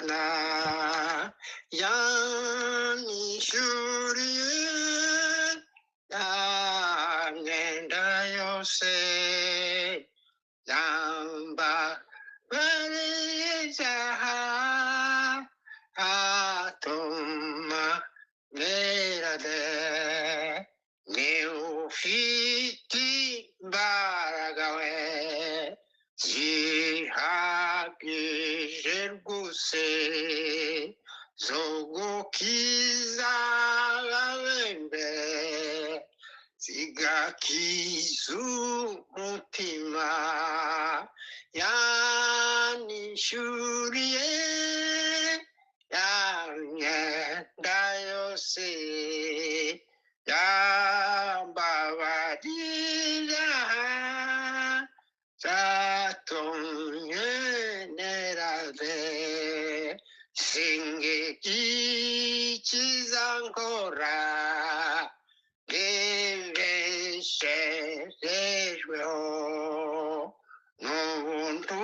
Mana yanyishyuriye ya myenda yose, yambabariye ibyaha, atuma nera de. Niwe ufite imbaraga we zihagije rwose zo gukiza ababembe, zigakiza umutima. Yanyishyuriye ya myenda yose, yambabarira, zatumye nerave. Singe ikiza nkora ngibesherejweho n'ubuntu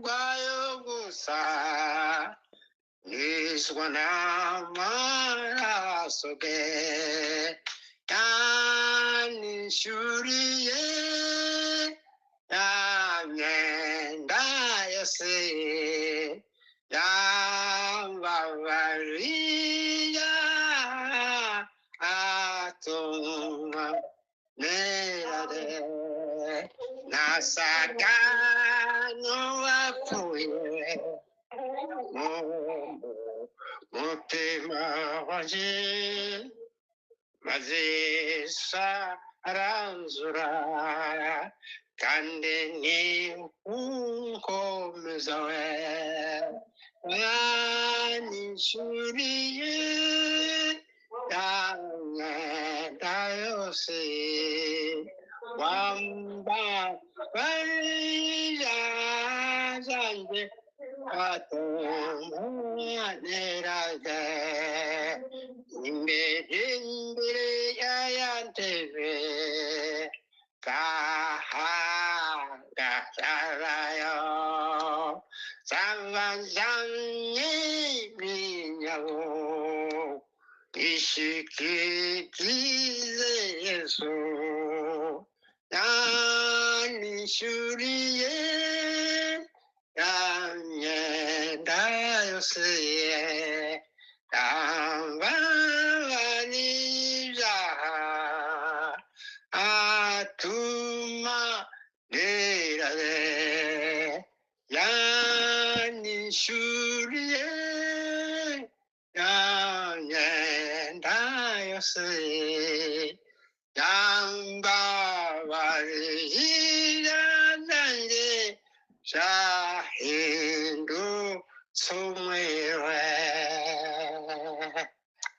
bwayo gusa, nizwa n'amaraso ge. Yanyishyuriye ya myenda yose, yambabariya, atuma nerare. Nasaga n'uwapfuye mu mutima wanjye, maze Yesu aranzura, kandi ni unkomeza we. Yanyishyuriye ya myenda yose, wambabariya zanjye, atumaniraga imbere imbere ya ntebe kahagararayo, zabazanye iminyago ishyikikize Yesu. Yanyishyuriye ya myenda yose, yambabarira, atuma nerare. Yanyishyuriye ya myenda yose, yambabarira, nanjye byahindutse umweru.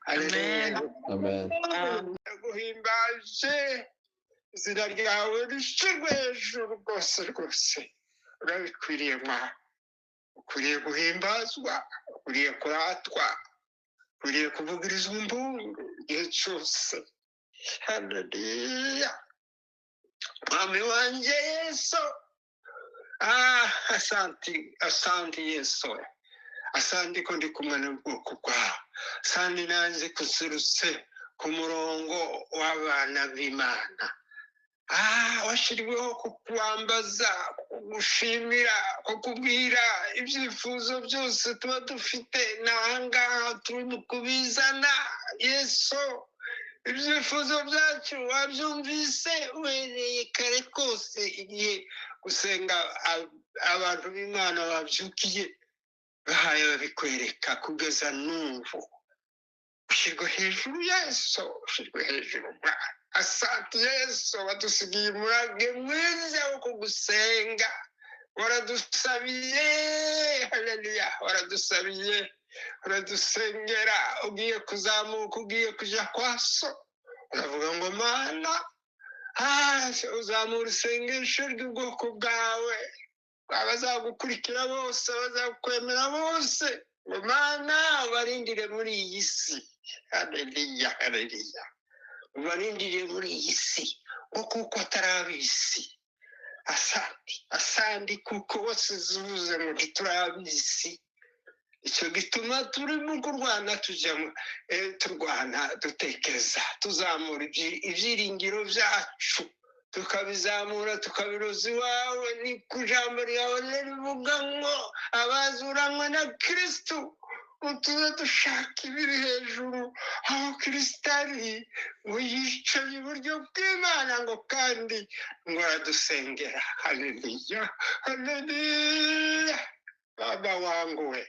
Amen. Amen. Guhimbaje izina ryawe rishyirwe hejuru rwose rwose, urabikwiriye mwa, ukwiriye guhimbazwa, ukwiriye kuratwa, ukwiriye kuvugirizwa impundu igihe cyose. Haleluya, mwami wanjye Yesu. Ah, asante, asante Yesu, asante ko ndi kumwe n'ubwoko bwawe, asante nanjye kuserutse ku murongo w'abana b'Imana. Ah, washyiriweho kukwambaza, kugushimira, kukubwira ibyifuzo byose tuba dufite. Ni ahangaha turi mu kubizana Yesu. Ibyifuzo byacu wabyumvise uhereye kare kose, igihe gusenga abantu b'Imana babyukiye bahaye babikwereka kugeza n'ubu. Ushyirwe hejuru Yesu, ushyirwe hejuru Mwana. Asante Yesu, wadusigiye umurage mwiza wo kugusenga, waradusabiye. Haleluya, waradusabiye, uradusengera. Ugiye kuzamuka, ugiye kuja kwa so, uravuga ngo Mana, ah, uzamura isengesho ry'ubwoko bwawe, abazagukurikira bose, abazakwemera bose, ngo Mana ubarindire muri iyi si. Haleluya, haleluya, ubarindire muri iyi si, ngo kuko atari ab'isi. Asante, asante, kuko wasize uvuze ngo ntituri ab'isi. Icyo gituma turimo kurwana, tujya turwana, dutekereza, tuzamura ibyiringiro byacu, tukabizamura, tukabiroza iwawe. Ni ku ijambo ryawe rivuga ngo abazuranywe na Kirisitu utuze dushaka ibiri hejuru aho Kirisito ari, ngo yicaye iburyo bw'Imana, ngo kandi ngo aradusengera. Haleluya, haleluya! Baba wangu we,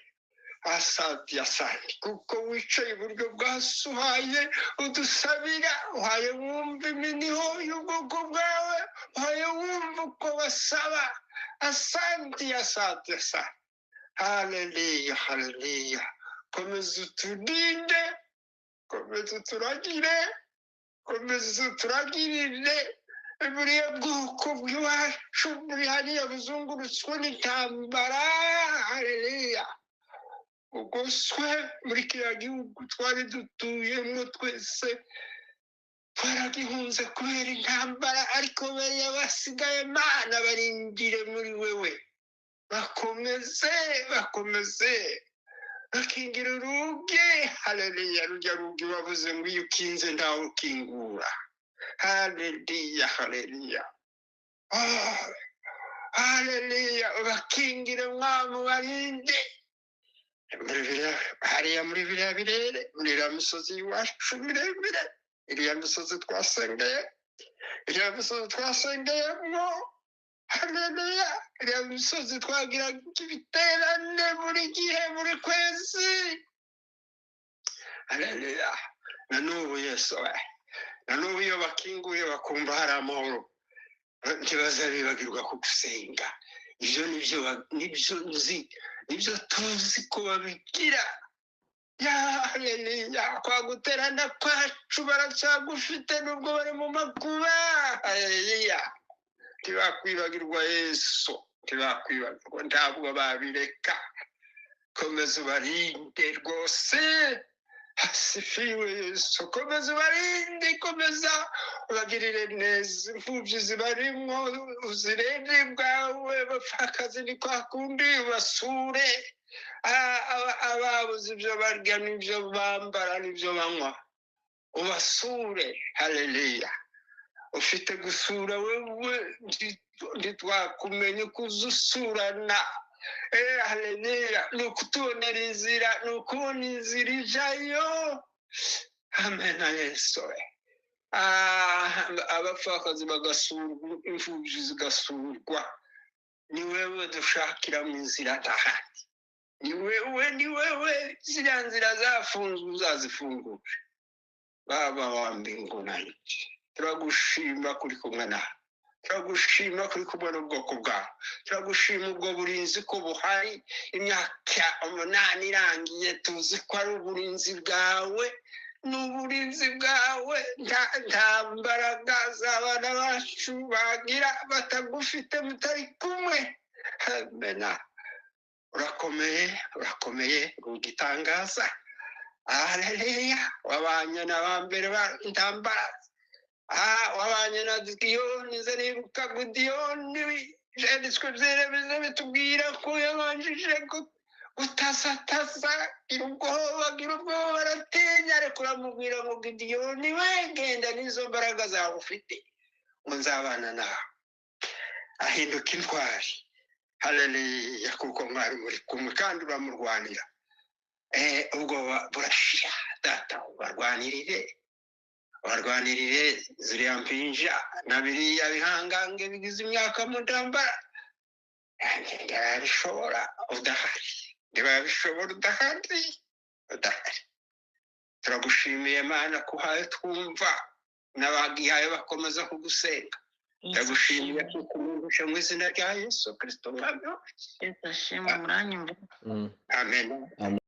asante, asante, kuko wicaye iburyo bwa So, uhaye udusabira, uhaye wumva iminiho y'ubwoko bwawe, uhaye wumva uko basaba. Asante, asante, asante! Haleluya, haleluya! Komeza uturinde, komeza uturagire, komeza uturagirire buriya bwoko bw'iwacu buri hariya buzungurutswe n'intambara. Haleluya! Ugoswe muri kiriya gihugu twari dutuyemo twese, twaragihunze kubera intambara, ariko bariya basigaye, Mana, barindire muri wewe, bakomeze, bakomeze bakingira urugi. Haleluya! Rujya rugi bavuze ngo iyo ukinze ntawe ukingura. Haleluya, haleluya! Ah, haleluya! Bakingire, Mwami, barinde muri biriya hariya, muri biriya birere, muri iriya misozi y'iwacu miremire, iriya misozi twasengeye, iriya misozi twasengeyemo. Haleluya! Iriya misozi twagiraga ibiterane buri gihe, buri kwezi. Haleluya! Na n'ubu, Yesu we, na n'ubu iyo bakinguye bakumva hari amahoro, ntibazabibagirwa kugusenga. Ibyo nibyo nibyo nzi, nibyo tuzi ko babigira. Ya haleluya! Kwa guterana kwacu baracyagufite nubwo bari mu makuba. Haleluya! Ntibakwibagirwa Yesu, ntibakwibagirwa, ntabwo babireka. Komeza ubarinde rwose. Asifiwe Yesu! Komeza ubarinde, komeza ubagirire neza. Imfubyi zibarimo uzirinde bwawe, bapfakazi ni kwa kundi basure. Ababuze ibyo barya n'ibyo bambara n'ibyo banywa, ubasure. Haleluya! Ufite gusura wewe, ntitwakumenya uko uza usurana. Haleluya! Ni ukutubonera inzira, ni ukubona inzira ijayo. Amena Yesu we! Ah, abapfakazi bagasurwa, imfubyi zigasurwa, ni wewe dushakira mu inzira, ntahandi. Ni wewe, ni wewe. Ziriya nzira zafunzwe uzazifungure. Baba wa mbingu na nchi, turagushima kuri kumwe nawe, turagushima kuri kumwe n'ubwoko bwawe, turagushima ubwo burinzi ko buhari. Imyaka 8 irangiye, tuzi ko ari uburinzi bwawe, ni uburinzi bwawe. Nta mbaraga z'abana bacu bagira batagufite, mutari kumwe. Amena! Urakomeye, urakomeye, ugitangaza. Haleluya! Wabanye n'abambere ba intambara. Ah, wabanye na Gidiyoni. Nze nibuka Gidiyoni, ibyanditswe byera bize bitubwira ko yabanjije gutasatasa, gira ubwoba, gira ubwoba, aratinya, ariko uramubwira ngo: "Gidiyoni we, genda n'izo mbaraga zawe ufite, ngo nzabana nawe." Ahinduka intwari. Haleluya! Kuko mwari muri kumwe kandi uramurwanira. Ubwoba burashira. Data, ubarwanirire, barwanirire ziriya mpinja na biriya bihangange bigize imyaka mu ntambara. Ntibabishobora udahari, ntibabishobora udahari, udahari. Turagushimiye Mana ko uhaye twumva n'abagihaye bakomeza kugusenga. Ndagushimiye kuko umwumvishe, mu izina rya Yesu Kirisito Umwami wacu. Yesu ashimwe! Muranyumva? Amen. Amen.